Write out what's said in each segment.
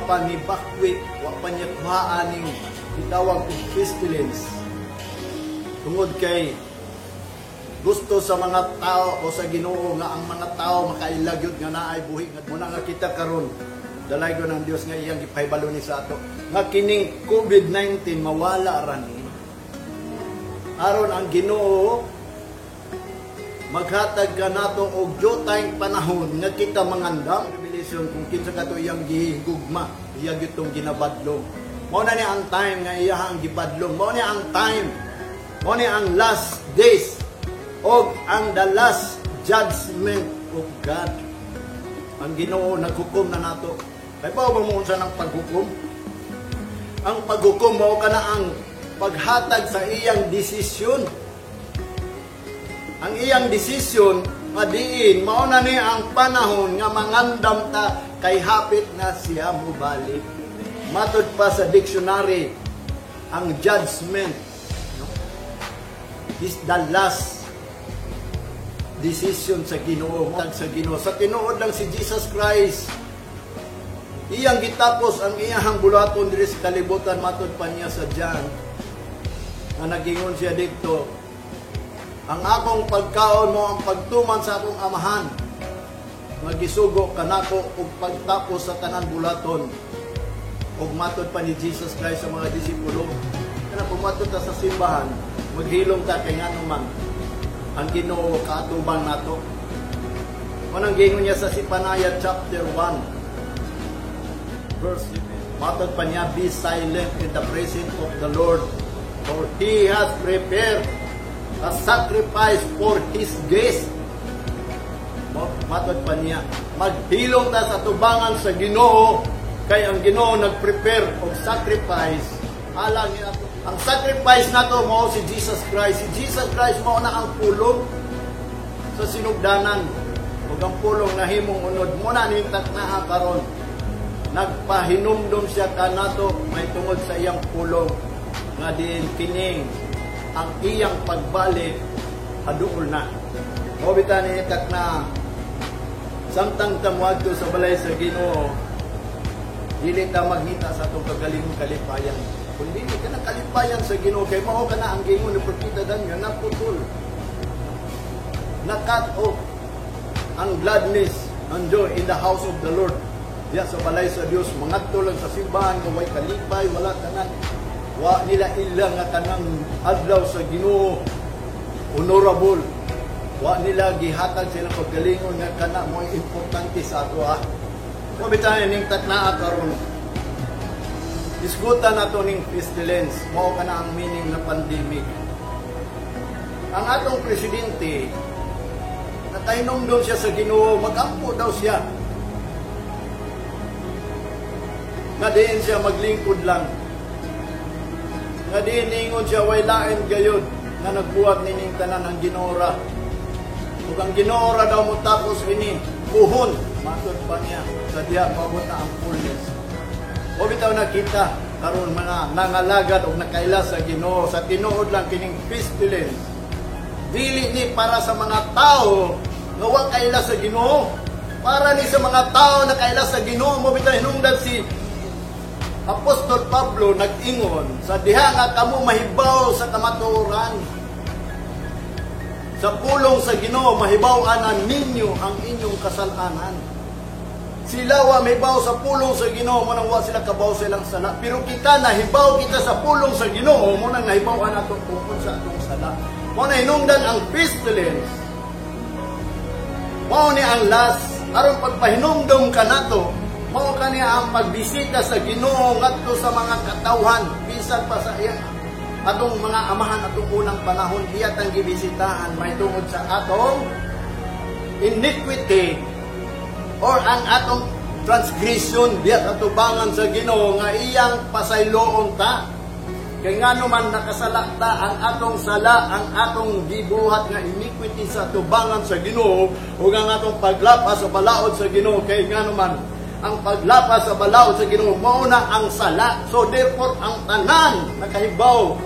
pa ni bakwi, wa pa niya kuhaan ning gitawag og pestilence. Tungod kay gusto sa mga tao o sa Ginoo nga ang mga tao makaila gyud nga naay buhi nga muna nga kita karon dalaygon ng Dios nga iyang gipahibalo ni sa ato nga kining COVID-19 mawala ra ni aron ang Ginoo maghatag kanato og diyutayng panahon nga kita mangandam. Revelation, kung kinsa kato iyang gihigugma, iya gyud tong ginabadlong. Mao na ni ang time nga iya ang gibadlong. Mao ni ang time, mao ni ang last days og ang the last judgment of God. Ang Ginoo naghukom na nato. Kay ba mo unsa ng paghukom? Ang paghukom mao kana ang paghatag sa iyang desisyon. Ang iyang desisyon nga diin mao na ni ang panahon nga mangandam ta kay hapit na siya mobalik. Matod pa sa dictionary, ang judgment, no, is the last decision sa Ginoo, tag sa Ginoo. Sa tinuod lang, si Jesus Christ, iyang gitapos ang iyang buluhaton diri sa kalibutan. Matod pa niya sa John nga nagingon siya dito, "Ang akong pagkaon mao ang pagtuman sa akong Amahan nga gisugo kanako ug pagtapos sa tanan buluhaton." Ug matod pa ni Jesus Christ sa mga disipulo kana, pumato ta sa simbahan, maghilom ta kay ngano man ang Ginoo kaatubang nato. Manang gingon niya sa Zephaniah chapter 1 verse 7. Matod pa niya, "Be silent in the presence of the Lord, for He has prepared a sacrifice for His guest." Matod pa niya, maghilom ta sa tubangan sa Ginoo kay ang Ginoo nagprepare og sacrifice alang niya. Ang sacrifice nato mao si Jesus Christ. Si Jesus Christ mao na ang pulong sa sinugdanan. Ug ang pulong nahimong unod. Mao na ning taknaa karon. Nagpahinumdum siya kanato may tungod sa iyang pulong nga diin kining ang iyang pagbalik haduol na. Mao bitaw ni takna, samtang ta moadto sa balay sa Ginoo, dili ta maghita sa atong kagalingong kalipayan. Kung dili ka na kalipayan sa Ginoo kay mao kana ang gingon ni Propeta Daniel, naputol. Na cut off ang gladness and joy in the house of the Lord. Diya sa balay sa Dios, mangadto lang sa simbahan nga way kalipay, wala tanan. Wa nila ila nga kanang adlaw sa Ginoo honorable. Wa nila gihatag silang paggalingon nga kana mo importante sa ato ah. So bitaw ning taknaa karon. Isgutan nato ning pestilence, mao kana ang meaning na pandemic. Ang atong presidente, nakahinumdum siya sa Ginoo, magampo daw siya. Nga diin siya maglingkod lang. Nga diin ningon siya way lain gayud nga nagbuhat nining tanan, ang Ginoo ra. Ug ang Ginoo ra daw mo tapos ini puhon, matod pa niya, sa diha maabot na ang fullness. O bitaw nakita karon mga nangalagad og nakaila sa Ginoo, sa tinuod lang kining pestilence dili ni para sa mga tao nga wa kaila sa Ginoo, para ni sa mga tao na kaila sa Ginoo. Mo bitaw hinungdan si Apostol Pablo nag-ingon sa diha nga kamo mahibaw sa kamatuoran, sa pulong sa Ginoo, mahibaw-an na ninyo ang inyong kasalanan. Sila wa mahibaw sa pulong sa Ginoo, mo nang wa sila kabaw sa ilang sala. Pero kita, nahibaw kita sa pulong sa Ginoo, mo nang nahibaw-an nato tungkol sa atong sala. Mo na hinungdan ang pestilence. Mao ni ang last aron pagpahinumdom kanato, mao kani ang pagbisita sa Ginoo ngadto sa mga katawhan bisan pa sa iyang atong mga amahan, atong unang panahon, iya tang gibisitahan may tungod sa atong iniquity or ang atong transgression diya sa tubangan sa Ginoo nga iyang pasayloon ta. Kay ngano man nakasala ta, ang atong sala, ang atong gibuhat nga iniquity sa tubangan sa Ginoo ug ang atong paglapas sa balaod sa Ginoo, kay ngano man ang paglapas sa balaod sa Ginoo mao na ang sala. So therefore, ang tanan nakahibaw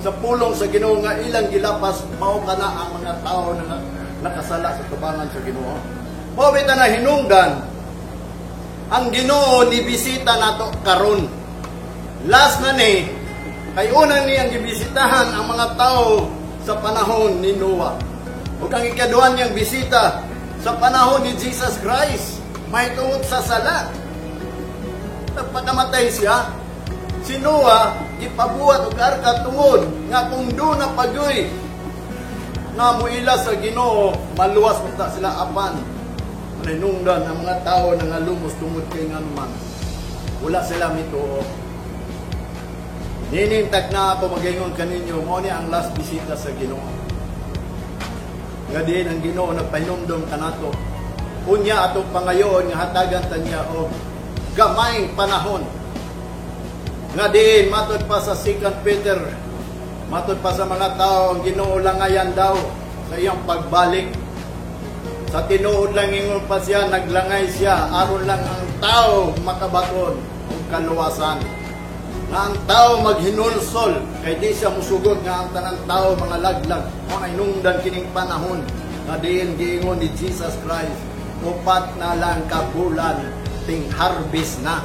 sa pulong sa Ginoo nga ilang gilapas, mao kana ang mga tao na nakasala sa tubangan sa Ginoo. Mao bitaw na hinungdan Ang Ginoo ni bisita nato karon. Last na ni, kay una ni ang gibisitahan ang mga tao sa panahon ni Noah. Ug ang ikaduha niyang bisita sa panahon ni Jesus Christ, may tungod sa sala. Nagpakamatay siya. Si Noah, gipabuhat og arka tungod nga kung duna pa gyuy nga muila sa Ginoo, maluwas unta sila, apan nahinungdan ang mga tao na nga lumos tungod kay nganuman wala sila mituo. Nining takna, ako magaingon kaninyo, mao ni ang last bisita sa Ginoo. Nga diin ang Ginoo nagpahinumdom kanato. Unya atong pangayoon nga hatagan ta niya og gamayng panahon. Nga diin matod pa sa 2 Peter, matod pa sa mga tao, ang Ginoo langayan daw sa iyang pagbalik. Sa tinuod lang, ingon pa siya, naglangay siya aron lang ang tao makabaton og kaluwasan. Nga ang tao maghinulsol kay di siya musugot nga ang tanang tao mga laglag. Mao na hinungdan kining panahon nga diin giingon ni Jesus Christ, 4 na lang ka bulan, ting harvest na.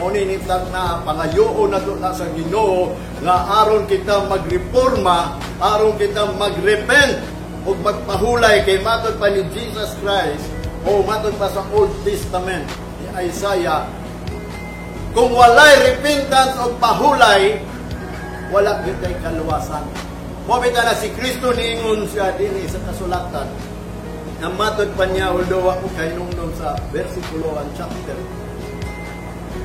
Mao ni na pangayoon nato na sa Ginoo nga aron kita magreforma, aron kita magrepent ug magpahulay, kay matod pa ni Jesus Christ o matod pa sa Old Testament ni Isaiah, kung walay repentance o pahulay, wala gyud tay kaluwasan. Mao na si Kristo, niingon siya dinhi sa kasulatan na matod pa niya, although ako kahinumdom sa versikulo ang chapter.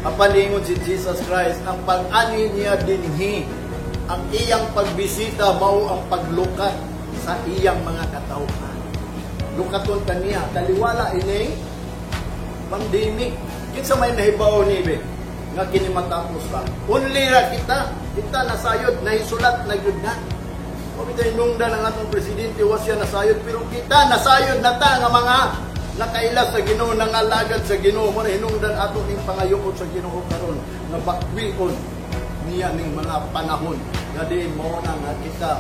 Apan niingon si Jesus Christ, ang pag-ani niya dinhi, ang iyang pagbisita mao ang paglukat sa iyang mga katawhan. Lukaton ta niya, taliwala ining pandemic. Kinsa may nahibaw ni be nga kini matapos pa? Only ra kita, kita nasayod, nahisulat na gyud na. O bitaw hinungdan ang atong presidente, wa siya nasayod, pero kita nasayod na ta nga mga nakaila sa Ginoo, nangalagad sa Ginoo. Mo na hinungdan ato ning pangayokon sa Ginoo karon nga bakwion niya ning mga panahon nga diin mao na nga kita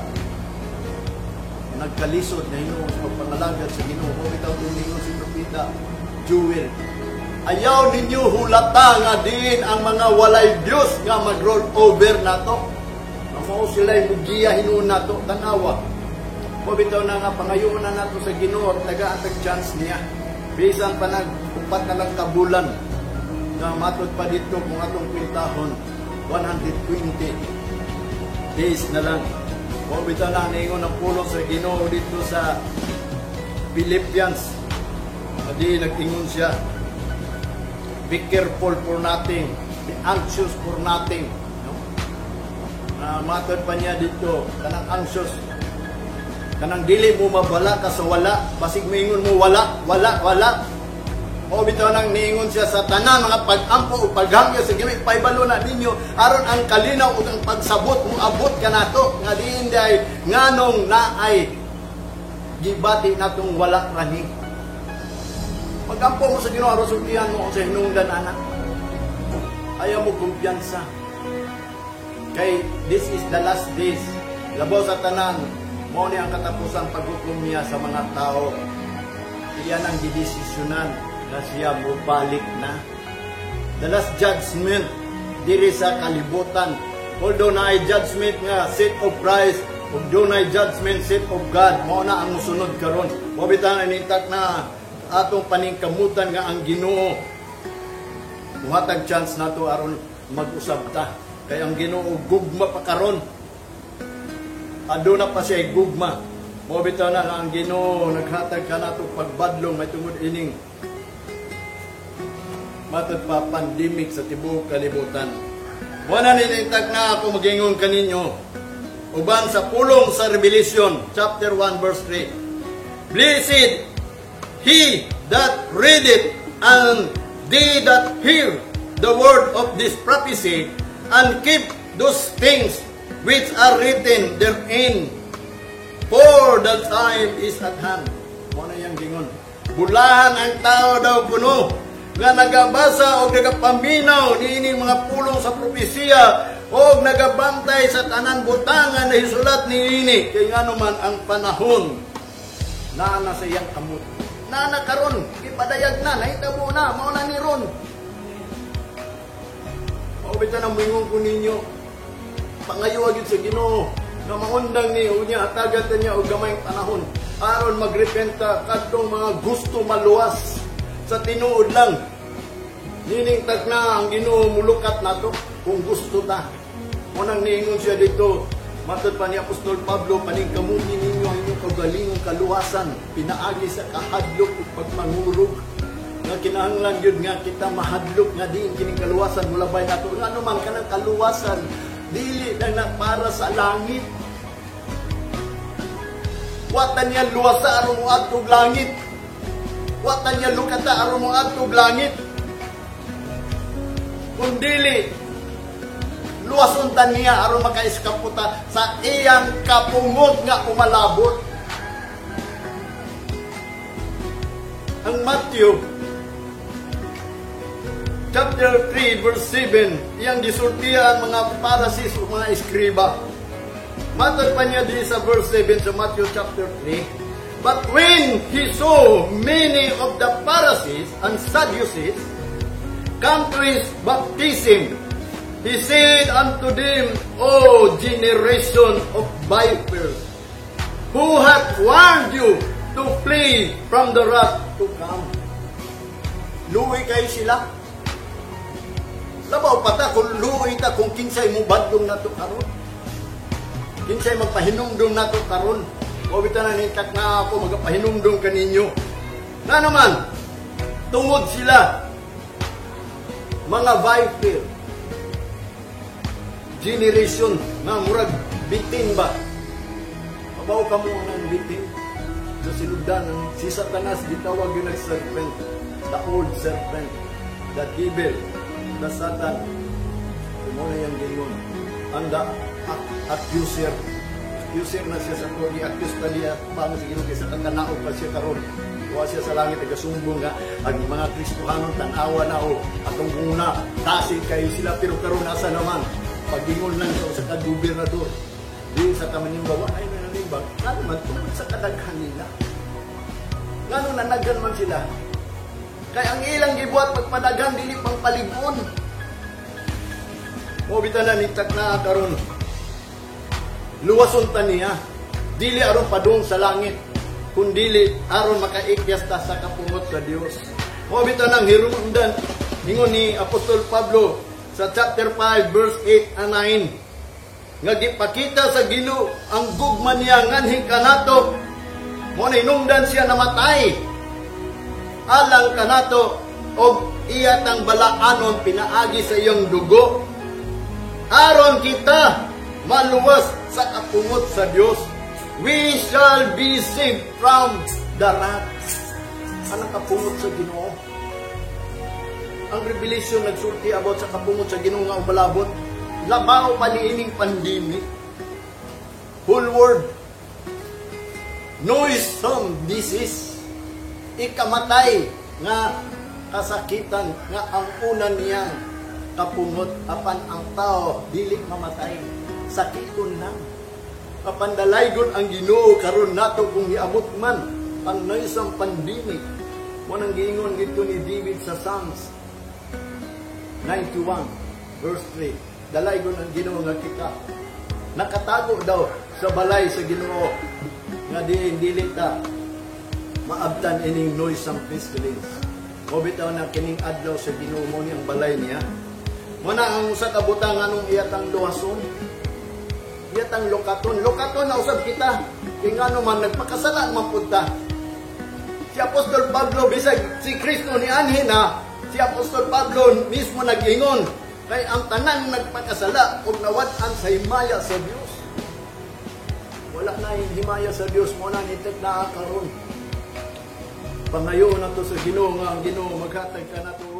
nagkalisod na hinuon sa pagpangalagad sa Ginoo. Mao bitaw ningon si Propeta Joel, ayaw ninyo hulata nga diin ang mga walay Dios nga mag-roll over nato. Nga mao sila'y mugiya hinuon nato, tanawa. Mao bitaw na nga pangayoon na nato sa Ginoo at tagaan tag chance niya. Bisan pa nag 4 na lang ka bulan na matod pa dito, kung atong kwintahon, 120 days na lang. Mao bitaw na ningon ang pulong sa Ginoo dito sa Philippians. Adi nag-ingon siya, "Be careful for nothing, be anxious for nothing." No? Matod pa niya dito, kanang anxious, kanang dili mo mabala ka sa wala, basig moingon mo wala, wala, wala. O bitaw nang niingon siya, sa tanan mga pag-ampo o paghangyo sa Ginoo, ipahibalo na ninyo aron ang kalinaw ug ang pagsabot mo abot kanato nga diin day nganong naay gibati natong wala rani. Magampo mo sa Ginoo aron sultihan mo sa hinungdan ana. Ayaw mo kumpiyansa. Kay this is the last days. Labaw sa tanan, mao ni ang katapusan paghukom niya sa mga tao. Iyan ang gidesisyonan na siya mobalik na. The last judgment diri sa kalibutan. Although naay judgment nga seat of Christ, ug dunay judgment seat of God, mao na ang musunod karon. Mao bitaw inintak na atong paningkamutan nga ang Ginoo muhatag chance nato aron mag-usab ta. Kay ang Ginoo gugma pa karon. Aduna pa siya gugma. Mao bitaw na nga ang Ginoo naghatag kanato pagbadlong may tungod ining matod pa pandemic sa tibuok kalibutan. Mao na ninintag na ako magingon kaninyo uban sa pulong sa Revelation chapter 1 verse 3. "Blessed he that readeth and they that hear the word of this prophecy and keep those things which are written therein, for the time is at hand." Mao na iyang gingon. Bulahan ang tao daw kuno nga nagabasa o nagapaminaw niining mga pulong sa propesiya o nagabantay sa tanan butang nga nahisulat niini, kay ngano man ang panahon naa na sa iyang kamot. Naa na karon, gipadayag na, nahitabo na, mao na ni ron. Mao bitaw na moingon ko ninyo. Pangayo gyud sa Ginoo nga maundang ni unya, hatagan ta niya og gamayng panahon aron magrepenta kadtong mga gusto maluwas sa tinuod lang. Nining tagna, ang Ginoo mulukat nato kung gusto ta. Munang niingon siya dito, matod pa ni Apostol Pablo, "Paningkamuti ninyo ang inyong kaugalingong kaluwasan pinaagi sa kahadlok ug pagmangurog," nga kinahanglan gyud nga kita mahadlok nga diin kining kaluwasan mulabay nato. Ngano man, kanang kaluwasan dili lang na para sa langit. Wa ta niya luwasa aron moadtog langit. Wa ta niya lukata aron moadtog langit. Kung dili, luwason ta niya aron maka-eskapo ta sa iyang kapungot nga umalabot. Ang Matthew chapter 3 verse 7, iyang gisultian mga Pharisees o mga eskriba. Matod pa niya di sa verse 7 sa Matthew chapter 3, "But when he saw many of the Pharisees and Sadducees come to his baptism, he said unto them, 'O generation of vipers, who hath warned you to flee from the wrath to come?'" Luoy kayo sila. Labaw pa ta kung luoy ta kung kinsay mo badlong nato karon. Kinsay magpahinumdum nato karon. O bitaw na nitak na ako magapahinumdum kaninyo. Na naman, tungod sila mga viper generation nga murag bitin ba? Kabaw ka mo ang bitin sa sinugdan ang si Satanas, gitawag yun ang serpent, the old serpent, the devil, the Satan. Mao na yung gingon ang the accuser. Accuser na siya sa to, gi-accuse pa niya pa sa Ginoo kaysa kakanaog pa siya karon. Wa siya sa langit, nagasumbong nga ang mga Kristohanon, tan-awa na o atong una, tasig kayo sila, pero karon asa naman? Pagingon lang sa usa ka gobernador di sa Kamanimba, wa ay nananimbag. Ngano man? Tungod sa kadaghan nila. Ngano nanaghan man sila? Kay ang ilang gibuhat pagpadaghan, dili pang paligon. Mo bitaw na nitak na karon, luwason ta niya dili aron padung sa langit, kundili aron makaikyas ta sa kapungot sa Dios. Mo bitaw nang hirumdan, ingon ni Apostol Pablo sa chapter 5 verse 8 and 9 nga gipakita sa Ginoo ang gugma niya nganhi kanato, mo na hinungdan siya namatay alang kanato og iya tang balaanon pinaagi sa iyang dugo aron kita maluwas sa kapungot sa Dios. We shall be saved from the wrath. Anong kapungot sa Ginoo? Ang Revelation nagsulti about sa kapungot sa Ginoo nga umalabot. Labaw pa niining pandemic. Whole world noisome disease, ikamatay nga kasakitan nga ang una niyang kapungot, apan ang tao dili mamatay, sakiton lang. Apan dalaygon ang Ginoo karon nato kung niabot man ang noisome pandemic. Mo nang giingon dito ni David sa Psalms 91 verse 3, dalaygon ang Ginoo nga kita nakatago daw sa balay sa Ginoo, nga di dili ta maabtan ining noisome pestilence. Mo bitaw na kining adlaw sa Ginoo mo ni ang balay niya. Mo na ang usa ka butang anong iyatang luwason, iyatang lukaton. Lukaton na usab kita kay ngano man, nagpakasala man pud ta. Si Apostol Pablo, bisag si Kristo ni anhi na, si Apostol Pablo mismo nag-ingon kay ang tanan nagpakasala ug nawad-an sa himaya sa Dios. Wala na yung himaya sa Dios. Mo na nitek na karon, pangayo na to sa Ginoo nga ang Ginoo maghatag kanato.